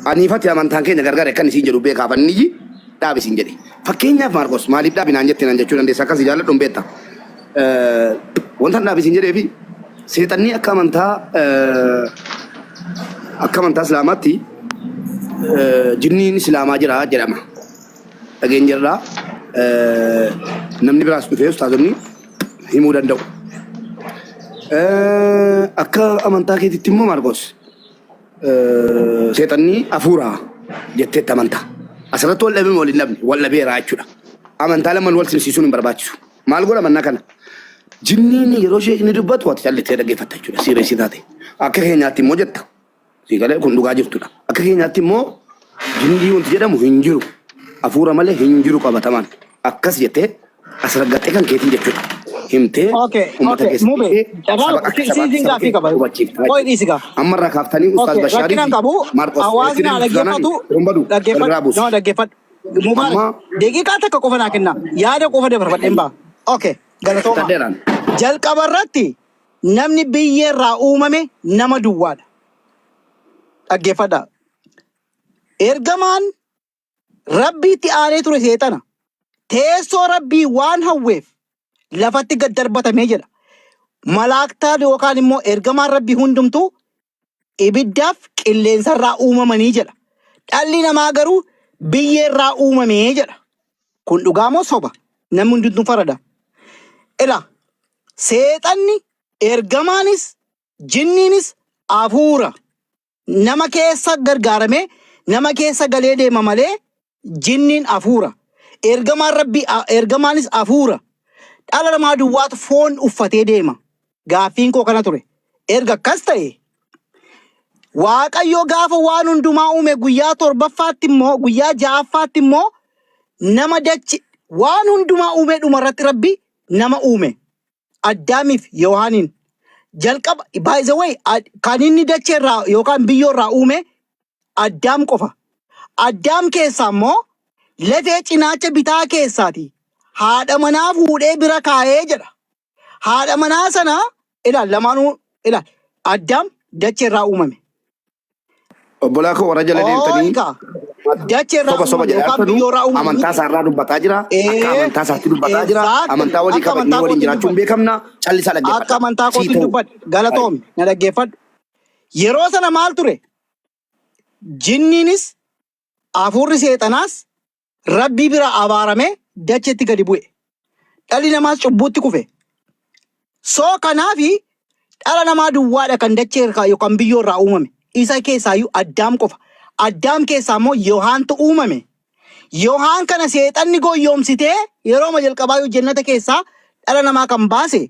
Aniifati amantaan keenya gargar akkan isiin jedhu beekaaf anniyyi dhaabi siin jedhe. Fakkeenyaaf Maarqos maaliif dhaabi naan jette naan jechuu dandeessa akkasii jaalladhu hin beekta. Wanta dhaabi siin jedheefi seexanni akka amantaa Islaamaatti jinniin Islaamaa jira jedhama. Dhageenyarraa namni biraas dhufee ustaazonni himuu danda'u. Akka amantaa keetitti immoo Maarqos seexanni hafuura jetteetti amantaa. Asirratti wal dhabee wal hin dhabne wal dhabeera jechuudha. Amantaa lamaan wal simsiisuun hin barbaachisu. Maal godha mannaa kana? Jinniin yeroo sheekni dubbatu ati calliftee dhaggeeffatta jechuudha. Siireessii taate. Akka keenyaatti immoo jetta. Siigalee kun dhugaa jirtudha. Akka keenyaatti immoo jinnii wanti jedhamu hin jiru. Hafuura malee hin jiru qabatamaan. Akkas jettee as raggattee kan keetiin jechuudha. Himtee uummata keessa Mube, dhiisee carraa saba akka sabaatti siin saba gaaffii kee qaba. hubachiifta Qoy jechuudha. dhiisi gaa. Amma irraa kaaftanii Ustaaz Okay, Bashaarii rakkinaan fi qabu Maarqos hawaasni walitti haa deebisuuf taanaan dhaggeeffatu hin badu wal dhaggeeffadhu biraa buusu. no dhaggeeffadhu. Mubaarak Amma daqiiqaa takka qofa naa kenna yaada qofa dabarfadheen ba'a. Okay, galatooma. fixadheeraan. Jalqaba irratti namni biyyeerraa uumame nama duwwaadha. Dhaggeeffadha. Ergamaan Rabbiitti aanee ture seexana. Teessoo Rabbii waan hawweef lafatti gad darbatamee jedha. Malaaktaan yookaan immoo ergamaan Rabbii hundumtuu ibiddaaf qilleensarraa uumamanii jedha. Dhalli namaa garuu biyyeerraa uumamee jedha. Kun dhugaa moo soba? Namni hundumtuu farada. Ila seexanni ergamaanis jinniinis hafuura. Nama keessa gargaaramee nama keessa galee deema malee jinniin hafuura. Ergamaan Rabbii ergamaanis hafuura. Dhala namaa duwwaatu foon uffatee deema. Gaaffiin koo kana ture. Erga akkas ta'e Waaqayyo gaafa waan hundumaa uume guyyaa torbaffaatti immoo guyyaa ja'affaatti immoo nama dachi waan hundumaa uumee dhumarratti Rabbi nama uume. Addaamiif Yohaaniin jalqaba by the way kan inni dachee irraa yookaan biyyoo irraa uume Addaam qofa. Addaam keessaa immoo lafee cinaacha bitaa keessaati haadha manaa fuudhee bira kaa'ee jedha. Haadha manaa sana ilaal lamaanuu ilaal Addaam dachee irraa uumame. Obbolaa koo warra jala deemtanii Ooyika dachee irraa soba soba uumame jedhaa yookaan jirtanu biyyoo irraa uumame amantaa miti. isaa irraa dubbataa jira. Akka amantaa isaatti dubbataa jira. Amantaa walii Akka kabajnee amantaa waliin kootiin jiraachuun dubbadhe. beekamna. Callisaa Akka dhaggeeffadha. amantaa Sii kootiin ta'u. dubbadhe. Galatoomi na dhaggeeffadhu. Yeroo sana maal ture? Jinniinis hafuurri seexanaas Rabbii bira abaarame dacheetti gadi bu'e. Dhalli namaas cubbuutti kufe. Soo kanaafi dhala namaa duwwaadha kan dachee irraa yookaan biyyoo irraa uumame. Isa keessaayyuu Addaam qofa. Addaam keessaa immoo Yohaantu uumame. Yohaan kana seexanni goyyoomsitee yerooma jalqabaayyuu jannata keessaa dhala namaa kan baase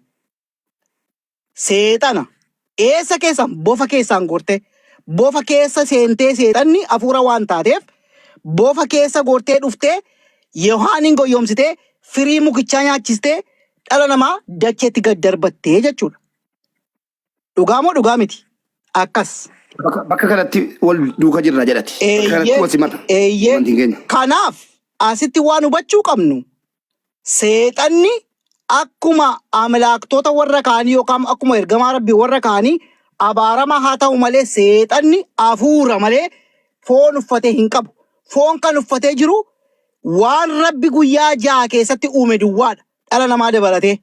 seexana. Eessa keessaan? Bofa keessaan gorte. Bofa keessa seentee seexanni hafuura waan taateef bofa keessa gortee dhuftee Yohaaniin goyyoomsitee firii mukichaa nyaachistee dhala namaa dacheetti gad darbattee jechuudha. Dhugaa moo dhugaa miti? Akkas. Bakka kanatti wal duuka jirra jedhati. Bakka kanatti Eeyyee, wal simata. eeyyee. Amantiin keenya. Kanaaf asitti waan hubachuu qabnu seexanni akkuma amlaaktota warra kaanii yookaan akkuma ergamaa rabbii warra kaanii abaaramaa haa ta'u malee seexanni hafuura malee foon uffatee hin qabu. Foon kan uffatee jiru waan rabbi guyyaa 6 keessatti uume duwwaadha. Dhala namaa dabalatee.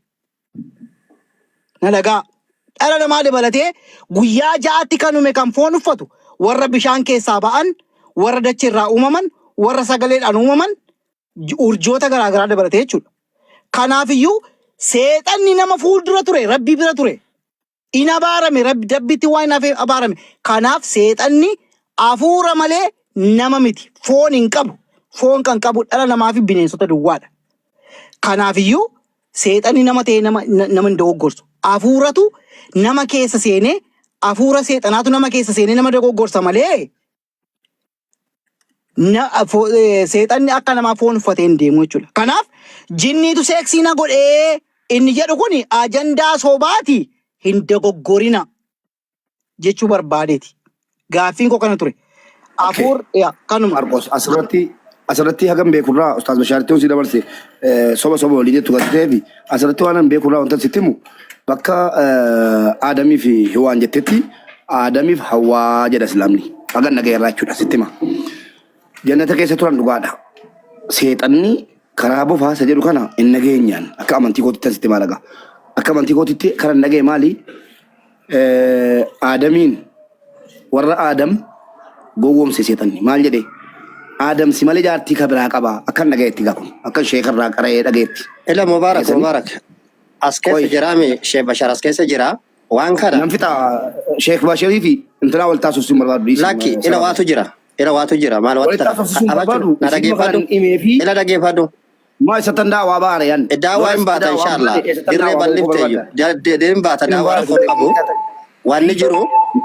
Na dhagaa. Dhala namaa dabalatee guyyaa 6tti kan uume kan foon uffatu warra bishaan keessaa ba'an, warra dachee irraa uumaman, warra sagaleedhaan uumaman urjoota garaa garaa dabalatee jechuudha. Kanaafiyyuu seexanni nama fuuldura ture, rabbii bira ture. In abaarame, rabbitti waan hin hafeef abaarame. Kanaaf seexanni hafuura malee nama miti. Foon hin qabu. Foon kan qabu dhala namaa fi bineensota duwwaadha. Kanaafiyyuu seexanni nama ta'ee nama hin dogoggorsu. Hafuuratu nama keessa seenee hafuura seexanaatu nama keessa seenee nama dogoggorsa malee seexanni akka namaa foon uffatee hin deemu jechuudha. Kanaaf jinniitu seeksii na godhee inni jedhu kun ajandaa sobaati hin dogoggorina jechuu barbaadeeti. Gaaffiin koo kana ture. Afuur yaa kanuma. Marqos asirratti hagam beekurraa Ustaaz Bashaaritti si dabarse soba soba walii jettu kan ta'eef asirratti waan an beekurraa wanta sitti himu bakka Aadamii fi Hiwaan jettetti Aadamiif Hawwaa jedha Islaamni. Hagan dhagayeerraa jechuudha sitti hima. Jannata keessa turan dhugaadha. Seexanni karaa bofaa isa jedhu kana hin dhageenyaan akka amantii kootitti sitti himaa dhagaa. Akka amantii kootitti kan hin dhagaye maali? Aadamiin warra Aadam gowwoomse seexanni. Maal jedhe? Aadam si malee jaartii ka biraa qaba. Akkan dhagayetti gaa kun. Akkan sheekarraa qara'ee dhagayetti. Ila Mubarak Dhageessanii? Mubarak as keessa Qoy. jiraami Sheekh Bashar as keessa jira waan kana Nan fixa Sheekh Bashirii fi intalaa wal taasisuun barbaadu dhiisi lakki ila sababa. waatu jira ila waatu jira maal Walitti wanta taasisuun abachu barbaadu na isin dhageeffadhu maqaan himee fi ila dhageeffadhu maa isa tandaa waa baara yan. Daawaa hin baata inshallah dirree bal'ifte iyyuu hin baata daawaa rakkoo qabu wanni jiru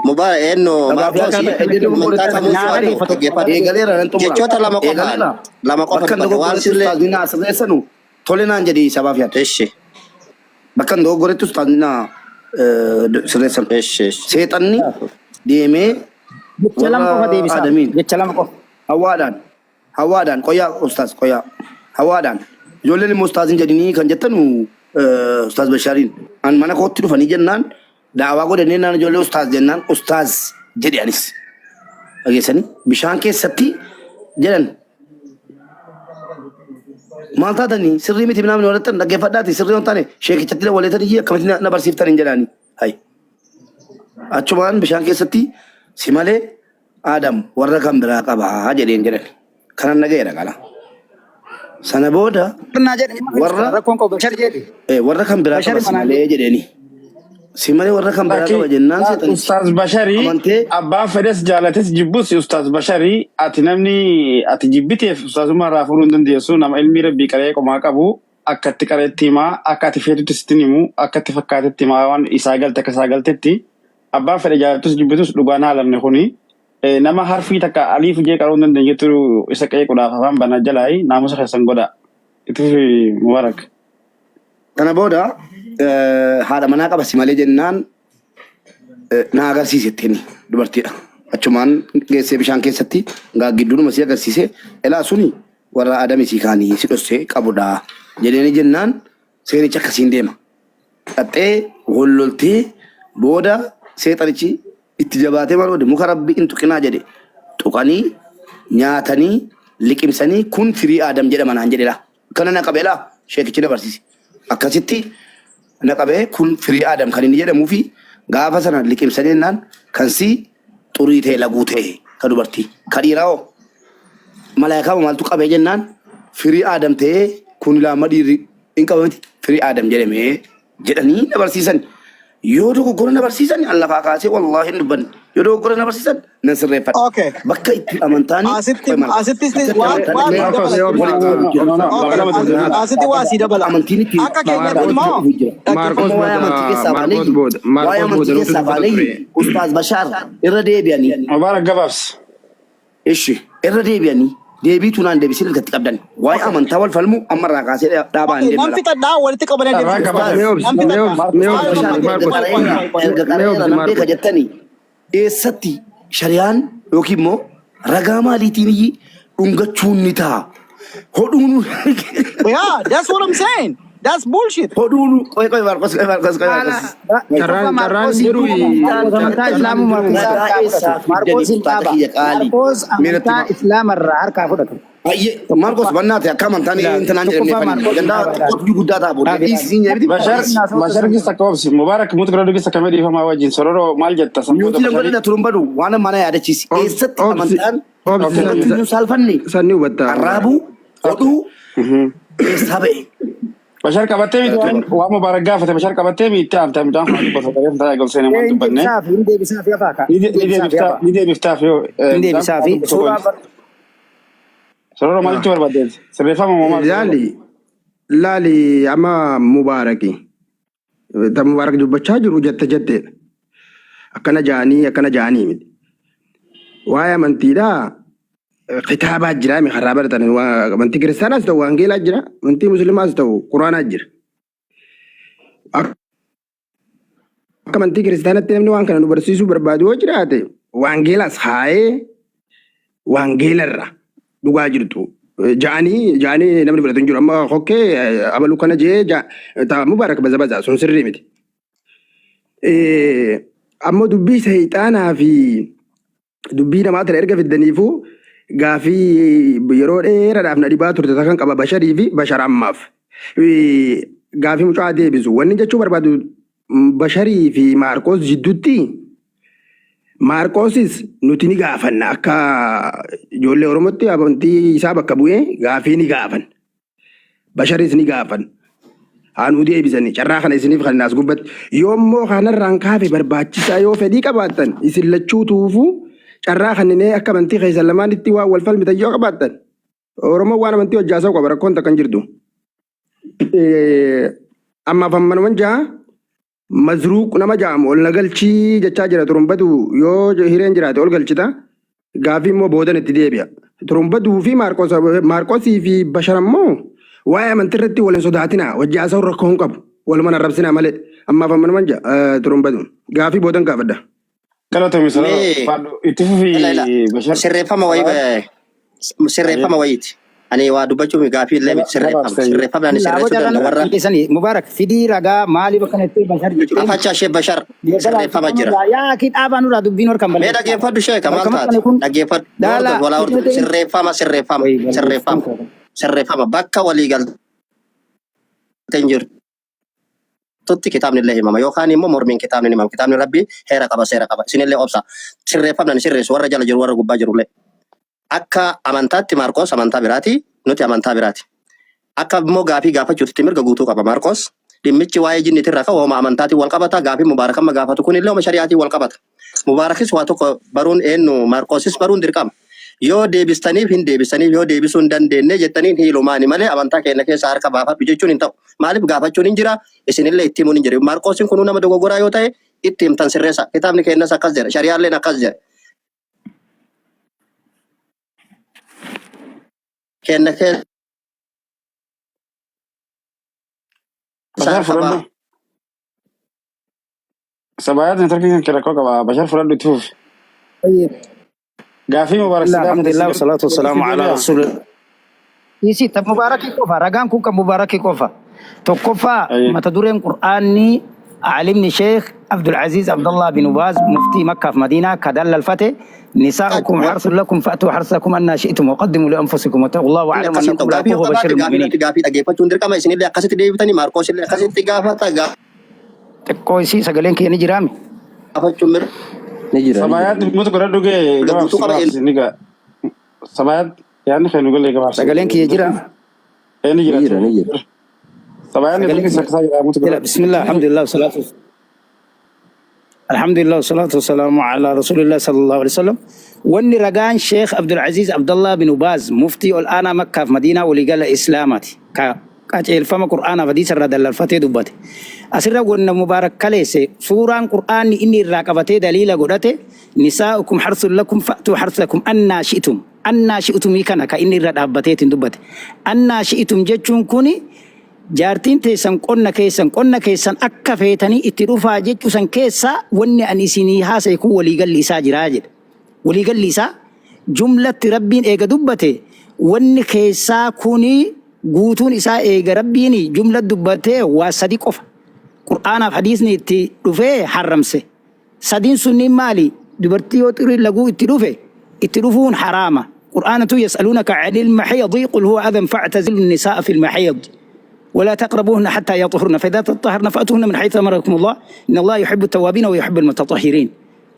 Mubarak eenyu Maarkoosi amantaa kamuu Naa si'atu dhaggeeffadhu Eegaleera nan xumura. jechoota lama qofaan Eegaleera. lama qofa Bakka hin dubbadhu waan dogoggoretti sillee ustaazni naa sirreessanu tole naan jedhi sabaaf yaada. ishi Bakka hin dogoggoretti ustaazni naa sirreessanu. ishi ishi Seexanni deemee Jecha lama warra qofa deebisaaf. Aadamiin Jecha lama qofa. Hawaadhaan hawaadhaan qoyaa ustaaz qoyaa hawaadhaan ijoolleen immoo ustaazin jedhinii kan jettanu ustaaz Bashaariin an mana kootti dhufanii jennaan daawaa godhannee naan ijoollee ustaaz jennaan ustaaz jedhe anis dhageessanii bishaan keessatti jedhan maal taatanii sirrii miti namni warrattan dhaggeeffadhaati sirrii waan taane sheekichatti dawwaleetanii akkamitti na barsiiftan hin jedhaanii hay achumaan bishaan keessatti si malee Aadam warra kan biraa qabaa jedheen jedhan. Kanan dhaga'eera qala. Sana booda Naa jedhe warra rakkoon qabu Bashar jedhe. warra kan biraa Bashar qaba si manaan malee jedheeni. Si malee warra kan biraa Lakki qaba jennaan seexanichi Ustaaz Basharii amantee abbaan fedhes jaalates jibbus Ustaaz Basharii ati namni ati jibbiteef ustaazummaa irraa fuudhuu hin dandeessu nama ilmii rabbii qaree qomaa qabu akka itti qareetti himaa akka ati feetutti sitti himu akka itti fakkaatetti himaa waan isaa galte akka isaa galtetti abbaan fedhe jaalatus jibbitus dhugaan haalamne kuni nama harfii takka aliif jee qaruu hin dandeenyetu isa qeequudhaaf afaan bana jalaayi naamusa keessan godha itti fufi Mubarak. Sana booda haadha manaa qaba si malee jennaan na agarsiise ittiin dubartiidha. Achumaan geessee bishaan keessatti gaaggidduudhuma si agarsiise elaa suni warra Adami si kaanii si dhossee qabudha jedheeni jennaan seenichi akkasiin deema. Dhaxxee wal loltee booda seexanichi itti jabaatee maal godhe muka rabbi hin tuqinaa jedhe tuqanii nyaatanii liqimsanii kun firii Aadam jedhama naan jedhe laa. Kana na qabee laa sheekichi na barsiise. Akkasitti na qabee kun firii Aadam kan inni jedhamuu fi gaafa sana liqimsanii jennaan kan si xurii ta'e laguu ta'e ka dubartii. Ka dhiiraa hoo malaayikaa maaltu qabee jennaan firii Aadam ta'ee kun laama dhiirri hin qabamti firii Aadam jedhamee jedhanii na barsiisan. Yoo dogoggora na barsiisan an lafaa kaasee wallaahi hin dubbanne. Yoo dogoggora na barsiisan nan sirreeffadha. Okay. Bakka itti amantaani Asitti qoy Marqos. asitti Bakka itti waan amantaan waan dhufee sii Marcos, dabala. no, walitti no, dhufu no, jira. no, no, Okay. lama lamatu deebi'a. Asitti waa sii dabala. Amantiin itti Akka keenyatti walitti immoo dhufu jira. Maarqos Amma waa'ee booda amantii keessaa Maarqos baanee booda waa'ee Maarqos amantii booda nutu keessaa dubbata baanee ture. Ustaaz Bashaar irra deebi'anii Mubarak gabaabsi. Ishi irra deebi'anii deebii tunaan deebisin irratti qabdan. Waa'ee amantaa wal falmuu amma irraa kaasee dhaabaa hin Okay, nan deemna. fixadhaa walitti qabanii Carraa deebisuu. qabata. Mee obsi Nan mee fixadhaa. obsi mee Waa'ee obsi Ustaaz amantaa Bashaar erga Maarqos qoy qoy qara'eera qoy qoy. erga mee qara'eera obsi nan beeka Maarqos. jettanii eessatti shari'aan yookiin immoo ragaa maaliitiin iyyii dhungachuun ni ta'a. Hodhuun Yeah, that's what I'm saying. That's bullshit. hodhuun qoy qoy Maarqos qoy Maarqos qoy Haala Maarqos. Carraan tokkoffaa carraan Maarqos hin jiru Maarqos amantaa carraan hin Islaamummaa jiru. keessaa Ragaa harkaa fudhatu. eessaa fiddanii Maarqos hin ustaaza dhaaba. kiyya qaalii. Maarqos Meeratti amantaa hima. Islaamarraa harkaa fudhatu. Baay'ee Maarqos Tokkoffaa bannaate akka amantaan ilaali. intalaan jedhamne Tokkoffaa fanni. Maarqos hin Gandaa dhaaba ilaali. xiqqootu guddaa ta'a booddee Dhaabi dhiisi dhaabi. siin jedhiti. Bashar, Inni haasawaa Bashar keessan gisa koobsi. Mubarak mutu gara gisa kamee dhiifamaa wajjin. Sororo maal jetta sanboota Nuti nan Basharii? godhadha turun badu waan mana yaadachiisi. Obsi Eessatti obsi amantaan obsi Okay. dhungachuu hin saalfanne sanni hubatta Mubarak. arraabuu Okay. hodhuu eessaa ba'e. Bashar qabattee miti waan waan Mubarak gaafate Bashar qabattee miti itti aantaa midhaan fa'aa dubbata ta'ee ta'ee galsee namaan Hin dubbanne. deebisaaf hin deebisaaf hafaa ka. Ni Hin deebisaaf deebiftaa hafaa. ni deebiftaaf yoo Hin midhaan deebisaaf fa'aa dubbatu suuraa qofa. Sororo maalitti barbaaddeeti? Sirreeffama moo maal sororo? Laali laali amma Mubaaraki. Ta Mubaarak dubbachaa jiru jette jetteedha. Akkana ja'anii akkana ja'anii miti. Waa'ee amantiidhaa kitaabaa jira mi karaa baratan amantii kiristaanaas ta'u wangeelaa jira amantii musliimaas ta'u quraanaa jira. Akka amantii kiristaanatti namni waan kana nu barsiisuu barbaadu yoo jiraate wangeelaas haayee wangeelarra dhugaa jirtu ja'anii ja'anii namni fudhatu hin jiru. Amma hokkee abaluu kana jee ta Mubaarak baza baza sun sirrii miti. Ammoo dubbii seexaanaa fi Dubbii namaa tana erga fiddaniifuu gaafii yeroo dheeraadhaaf na dhibaa turte kan qaba Basharii fi Bashar ammaaf. Gaafii mucaa deebisu. Wanni jechuu barbaadu Basharii fi Maarqoos jidduutti Maarqoosis nuti ni gaafanna akka ijoollee Oromootti amantii isaa bakka bu'ee gaafii ni gaafanna. Basharis ni gaafan. Haa nuu deebisanii carraa kana isiniif kan as gubbatti. Yoommoo kanarraan kaafe barbaachisaa yoo fedhii qabaattan isin lachuu tuufuu carraa kanninee akka amantii keessan lamaanitti waan wal falmitan yoo qabaattan Oromoon waan amantii hojjaasaa qaba rakkoon takka hin jirtu. Ammaaf ammanuman ja'a Mazruuq nama ja'amu ol na galchii jechaa jira turumbatu yoo hireen jiraate ol galchita gaafii immoo boodan itti deebi'a. Turumbatuu fi Maarqosii fi Bashar ammoo waa'ee amantii irratti wal hin sodaatinaa wajji haasa'uun rakkoo hin qabu waluman arrabsinaa malee ammaaf ammanuman ja'a turumbatu gaafii boodan gaafadha. Galatoomi sarara Mee faadhu itti fufi ila ila Bashar. sirreeffama wayii Sabaayat sirreeffama wayiiti. Ani waa dubbachuu mi gaafii illee miti sirreeffama. gabaabsa Sirreeffamni ani Laaboo sirreessuu carraa danda'a warra keessanii Mubaarak fidii ragaa maaliif akkana itti Bashar jetteen afachaa ishee Bashar sirreeffama jira. yaa kii dhaabaa nurraa dubbiin harkaan Mee balleessaa. dhaggeeffadhu sheeka maal Bakka taate? maxxane kun Dhaggeeffadhu. Nu daala hordofi walaa hordofi. Sirreeffama sirreeffama Wayii sirreeffama sirreeffama bakka walii galteen jirtu. Tutti kitaabni illee himama yookaan immoo mormiin kitaabni ni himama. Kitaabni Rabbii heera qaba seera qaba. Isinillee obsa. Sirreeffamna ni sirreessu warra jala jiru warra gubbaa jirullee. Akka amantaatti Maarqos amantaa biraati nuti amantaa biraati. Akka immoo gaafii gaafachuutitti mirga guutuu qaba Maarqos. Dhimmichi waa'ee jinniitirraa ka'u homa amantaatiin wal qabata. Gaafii Mubaarak amma gaafatu kunillee homa shari'aatiin wal qabata. Mubaarakis waa tokko baruun eenyu Maarqoosis baruun dirqama. Yoo deebistaniif hin deebistaniif yoo deebisuu hin dandeenne jettaniin hiilumaani malee amantaa keenya keessa harka baafadhu jechuun hin ta'u. Maaliif gaafachuun hin jira isinillee itti himuun hin jira. Maarqoosiin kunuu nama dogoggoraa yoo ta'e itti himtan sirreessa. Kitaabni keenyas akkas jedha. Shari'aalleen akkas jedha. Keenya keessa Bashar harka fudhadhu. Sabaayat networkiin kan kee rakkoo qaba. Bashar fudhadhu itti fufi. طيب Gaafii Mubaarak si الله gaafate الحمد si لله والصلاة والسلام si على deebi'a. رسول Isi ta mubaarakii qofa ragaan kun kan mubaarakii qofa tokkoffaa Ayyee. mata dureen qur'aanni alimni sheekh Abdulaziz Abdullah bin Baaz muftii Makkaaf Madiinaa ka dallalfate nisaa'ukum harsun lakum fa'tuu harsakum annaa shi'tum waqaddimu lianfusikum wattaqullaha Inni wa'lamu akkasiin annakum ta'u gaafii yoo laaquuhu qabaate bashiril gaafii mu'miniin. irratti gaafii dhaggeeffachuun dirqama isinillee akkasitti deebitanii Maarqoos illee akkasitti gaafata Xiqqoo isii sagaleen kiyya ni jiraami. gaafachuun mirga Ni jira, ni jira. Sabaayat mutu godhadhu gee guutuu gabaabsi qaba gabaabsi ni ga'a. Sabaayat yaadni kee nu galee gabaabsi. Sagaleen kiyya jira. Ee ni Ni jira. jira, ni jira. Sabaayat Sagaleen networkiin kiyya sakkisaa jira mutu jira. godhadhu. Bismillah alhamdulillah wasalaatu Alhamdulillah wasalaatu wasalaamu ala rasulillah sallallahu alaihi wasallam. Wanni ragaan Sheekh Abdulaziz Abdullah bin Baaz muftii ol aanaa Makkaaf Madiinaa waliigala Islaamaati. Ka qajeelfama Qur'aanaaf hadiisa irraa dallalfatee dubbate. Asirra wanna Mubaarak kaleesse suuraan Qur'aanni inni irraa qabatee daliila godhate nisaa'ukum harsun lakum fa'tuu harsakum annaa shi'tum. Annaa shi'tumii kana ka inni irra dhaabbateetiin dubbate. Annaa shi'tum jechuun kuni Jaartiin teessan qonna keessan qonna keessan akka feetanii itti dhufaa jechuu san keessa wanni ani isinii haasaye kun waliigalli isaa jiraa jedhe. Waliigalli isaa jumlatti Rabbiin eega dubbate wanni keessaa kuni guutuun isaa eega Rabbiin jumla dubbatee waa sadi qofa. Qur'aanaaf hadiisni itti dhufee harramse. Sadiin sunniin maali? Dubartii yoo xuriin laguu itti dhufe itti dhufuun haraama. Qur'aanatu yas'aluunaka 'anil mahiidi qul huwa adhan fa'tazilu nisaa'a fil mahiid ولا تقربوهن حتى يطهرن فإذا تطهرن فأتوهن من حيث أمركم الله إن الله يحب التوابين ويحب المتطهرين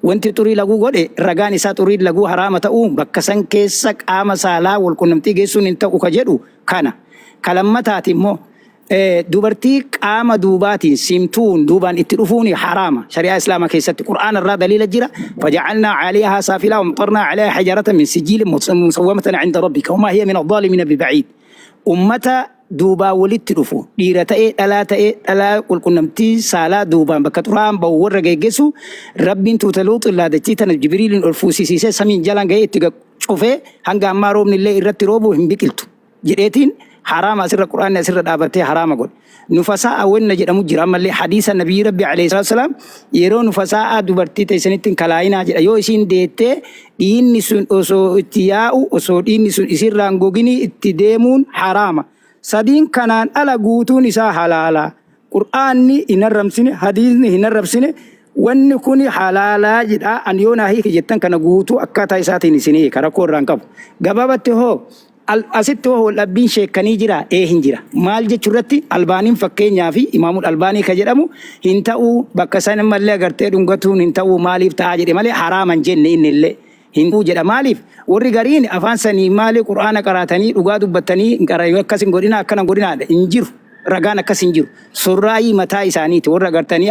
wanti xurii laguu godhe ragaan isaa xuriin laguu haraama ta'uu bakka san keessa qaama saalaa wal qunnamtii geessuun hin ta'u ka jedhu kana ka lammataati immoo Dubartii qaama duubaatiin simtuun duubaan itti dhufuun haraama shari'aa islaamaa keessatti qur'aana irraa daliila jira faja'alnaa caaliyahaa saafilaa wamxarnaa calayhaa hijaaratan min sijiilin musawwamatan cinda rabbika wamaa hiya min azzaalimiina bibaciid ummata duubaan walitti dhufu dhiira ta'ee dhalaa ta'ee dhalaa qulqunnamtii saalaa duubaan bakka xuraa'aan ba'u warra geggeessu rabbiin tuuta luuxin laadachii tana jibriiliin ol fuusisiisee samiin jalaan ga'ee itti cufee hanga ammaa roobni illee irratti roobu hin biqiltu jedheetiin haraama asirra qur'aanni asirra dhaabatee haraama godhe. Nufasaa'a wanna jedhamu jira ammallee hadiisa nabiyyi rabbi alayhi salaatu wasalaam yeroo nufasaa'a dubartii teessanitti hin kalaayinaa jedha yoo isiin deettee dhiinni sun osoo itti yaa'u osoo dhiinni sun isirraan goginii itti deemuun haraama. Sadiin kanaan ala guutuun isaa halaala. Qur'aanni hin arrabsine hadiisni hin arrabsine Wanni kun halaalaa jedha an yoo naa hiiki jettan kana guutuu akkaataa isaatiin isin hiika rakkoo irraa hin qabu. Gabaabatti hoo asitti hoo waldhabbiin sheekkanii jira ee hin jira. Maal jechuu irratti albaaniin fakkeenyaa fi imaamul albaanii ka jedhamu hin ta'uu bakka san mallee agartee dhungatuun hin ta'uu maaliif ta'aa jedhe malee haraama hin jenne inni illee. Hin ta'uu jedha maaliif warri gariin afaan sanii maali qur'aana qaraatanii dhugaa dubbattanii hin qara akkas hin godhinaa akkana hin godhinaa hin jiru ragaan akkas hin jiru surraayii mataa isaaniiti warra agartanii.